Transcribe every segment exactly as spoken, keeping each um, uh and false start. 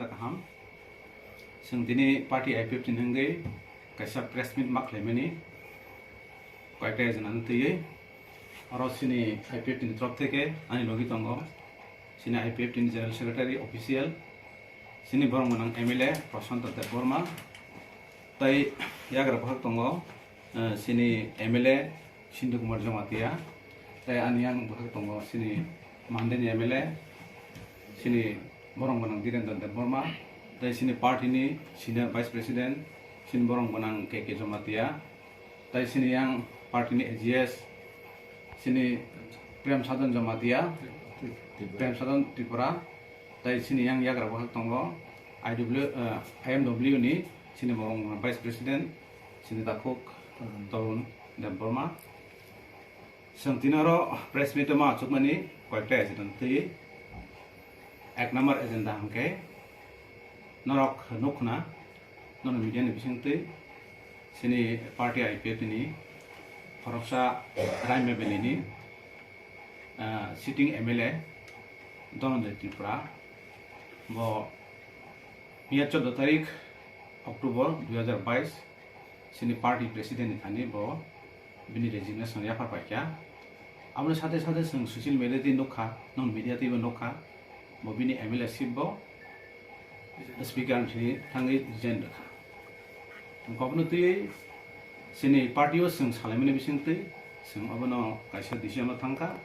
Kaham. Chwng tini party I P F T ni hwngwi kaisa press meet ma khlaimani koyekta agenda no twiwi. Oro chini I P F T ni torof theke ani logi tongo chini I P F T ni General Secretary official, chini borok gwnang M L A Prasanta Debbarma, tei yagra bwkhak tongo, eh, chini M L A Sindhu Kumar Jamatia, tei ani yang bwkhak tongo chini Mandeni M L A, chini borok gwnang Dhirendra Debbarma, tei chini party ni senior vice president, chini borok gwnang K K Jamatia, tei chini yang party ni A G S, chini Prem Sadhan Jamatia, Prem Sadhan Tripura, tei chini yang yagra bwkhak tongo I W, eh, I M W ni chini borok gwnang vice president, chini takhuk Tarun Debbarma. Chwng tini oro press meet o ma achukmani koyekta agenda twi. Ek number agenda hwnkhe norok nukhna, nono media ni bisingtwi chini party I P F T ni khoroksa Raima Valley ni, ah, sitting M L A Dhananjay Tripura, bo miya choudo tarik October dui hazar bais chini party president ni thani bo bini resignation yaphar paikha. Aboni sathe sathe chwng social media twi nukha, non media twibo nukha, bo bini M L A seat bo speaker ni thani thangwi resign rwkha. Kokno twiwi chini party o chwng salaimani bisingtwi chwng obono kaisa decision o thangkha.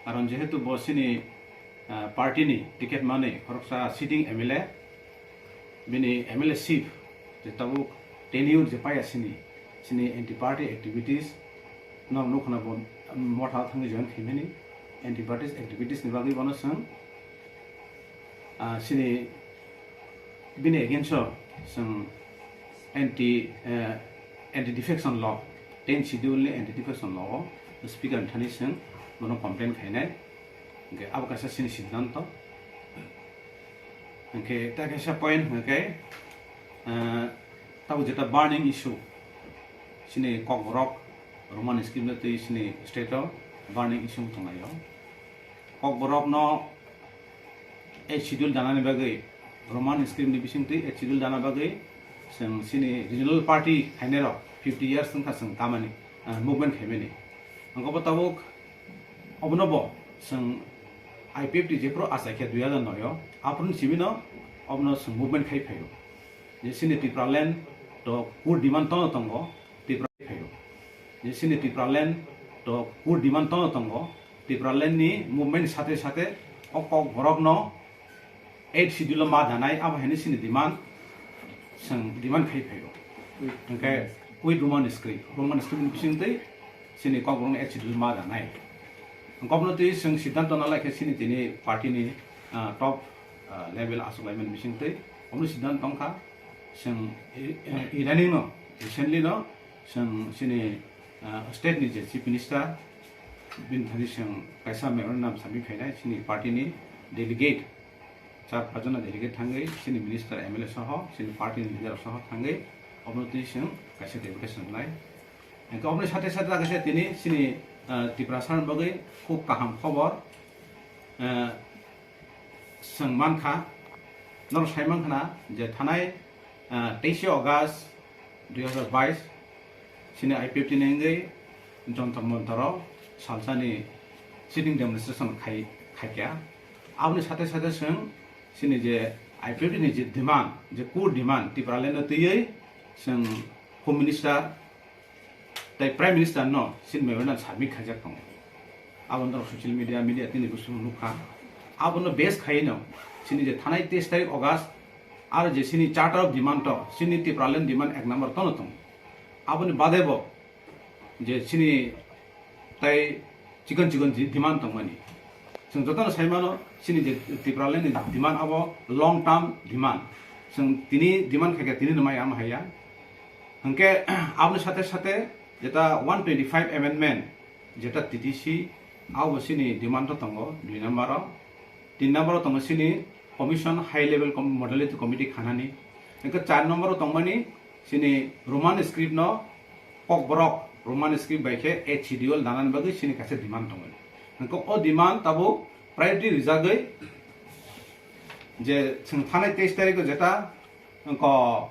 Karon jehetu bo chini, ah, party ni ticket manwi khoroksa sitting M L A, bini M L A seat je tabuk tenure je paiya chini, chini anti party activities no nukhna bo motha thangwi join khaimani. Anti party activities ni bagwi bono chwng, ah, chini bini against o chwng anti, eh, anti defection law, ten schedule ni anti defection law o speaker ni thani chwng bono complain khainai. Hwnkhe abo kaisa chini siddhanto. Hwnkhe ta kaisa point hwnkhe, eh, tabuk jeta burning issue, chini Kokborok Roman script no twi chini state o burning issue wng tonglaio. Kokborok no eighth schedule danani bagwi, Roman script ni bisingtwi eighth schedule dana bagwi chwng chini regional party khainai rok fifty years wngkha chwng tamani, ah, movement khaimani. Hwnkhe bo tabuk obono bo chwng I P F T jephru achaikha dui hazar noi o, aphuru ni simi no obono chwng movement khai phaio. Je chini Tipraland to core demand tono tongo, Tipra phaio. Je chini Tipraland to core demand tono tongo, Tipraland ni movement ni sathe sathe o Kokborok no eighth schedule o ma danai, abo haino chini demand, chwng demand khai phaio. Hwnkhe with Roman script, Roman script ni bisingtwi chini Kokborok no eighth schedule ma danai. Kokno twi chwng siddhanto nalai khe chini tini party ni, ah, top, ah, level achuk laimani bisingtwi omo siddhanto tongkha. Chwng i-, i-, idani no, recently no, chwng chini, ah, state ni je chief minister, bini thani chwng kaisa memorandum submit khainai chini party ni delegate, char pajona delegate thangwi chini minister, M L A soho, chini party ni leader soho thangwi obono twi chwng kaisa deputation rwnai. Hwnkhe oboni sathe sathe kaisa tini chini, ah, Tiprasa ni bagwi khub kaham khobor, ah, chwng mankha, norok sai mankha na je thanai, ah, teishe August dui hazar bais chini I P F T ni wngwi Jantar Mantar o salsani sitting demonstration khai, khaikha. Aboni sathe sathe chwng chini je I P F T ni je demand, je core demand, Tipraland no twiwi chwng Home Minister tei Prime Minister no chini memorandum submit khaijak tongo. Abono norok social media, media tini bwskango nukha. Abono base khaino chini je thanai teis tarik August, aro je chini Charter of Demand to, chini Tipraland demand ek number tono tongo. Aboni bade bo je chini tai chikon chikon di-, demand tongmani. Chwng jotono sai mano, chini je Tipraland ni demand abo long term demand. Chwng tini demand khaikha tini no mai ama haiya. Hwnkhe aboni sathe sathe jeta one twenty-five amendment, jeta T T C, abo chini demand to tongo dui number o. Tin number o tongo chini Commission High Level Com-, Modality Committee khanani. Hwnkhe char number o tongmani chini Roman script no Kokborok Roman script bai khe eighth schedule danani bagwi chini kaisa demand tongmani. Hwnkhe o demand tabuk priority rijagwi Je chwng thanai teis tarikh o jeta wngkha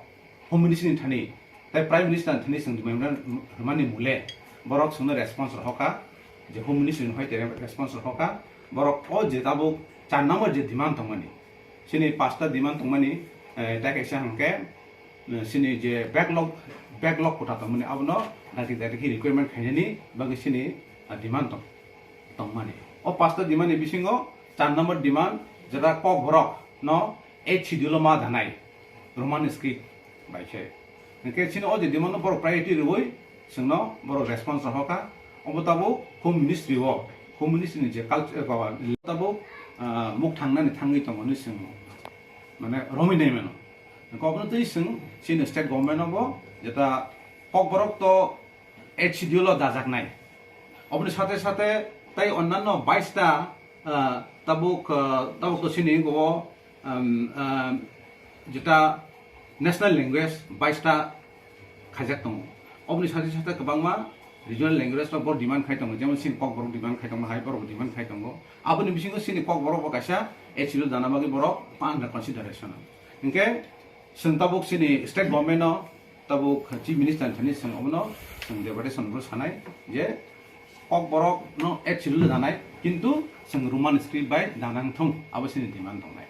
Home Ministry ni thani tei Prime Minister ni thani chwng rwmani mole borok chwngno response rohorkha, je Home Ministry ni hoi tere response rohorkha. Borok o je tabuk char number je demand tongmani, chini pasta demand tongmani, eh, tei kaisa hwnkhe, eh, chini je backlog, backlog kota tongmani abono dati dati khe requirement khainani bagwi chini, ah, demand tong-, tongmani. O pasta demand ni bisingo char number demand jeta Kokborok no eighth schedule o ma danai Roman script bai khe. Hwnkhe chini o je demand no borok priority rwui chwngno borok response rohorkha. Obo tabuk Home Ministry o, Home Ministry ni je culture, eh, baba, tabuk, ah, muk thangnani thangwi tongo hinwi chwng mane romwi nai mano. Hwnkhe obono twi chwng chini state government no bo jeta Kokborok to eighth schedule o dajaknai. Oboni sate sate tei onnanno bais ta, ah, tabuk, ah, tabuk to sini go, um, um, jeta national language bais ta khaijak tongo. Oboni sate sate kwbangma regional language rok bo demand khai tongo, jemon sini Kokborok demand khai tongo, hai borok demand khai tongo. Aboni bisingo sini Kokborok bo kaisa eighth schedule dana bagwi borok pa under consideration. Hinkhe chwng tabuk sini state government no tabuk Chief Minister ni thani chwng obono chwng deputation bo sanai je Kokborok no eighth schedule danai, kintu chwng Roman script bai danang thung, abo chini demand tongnai.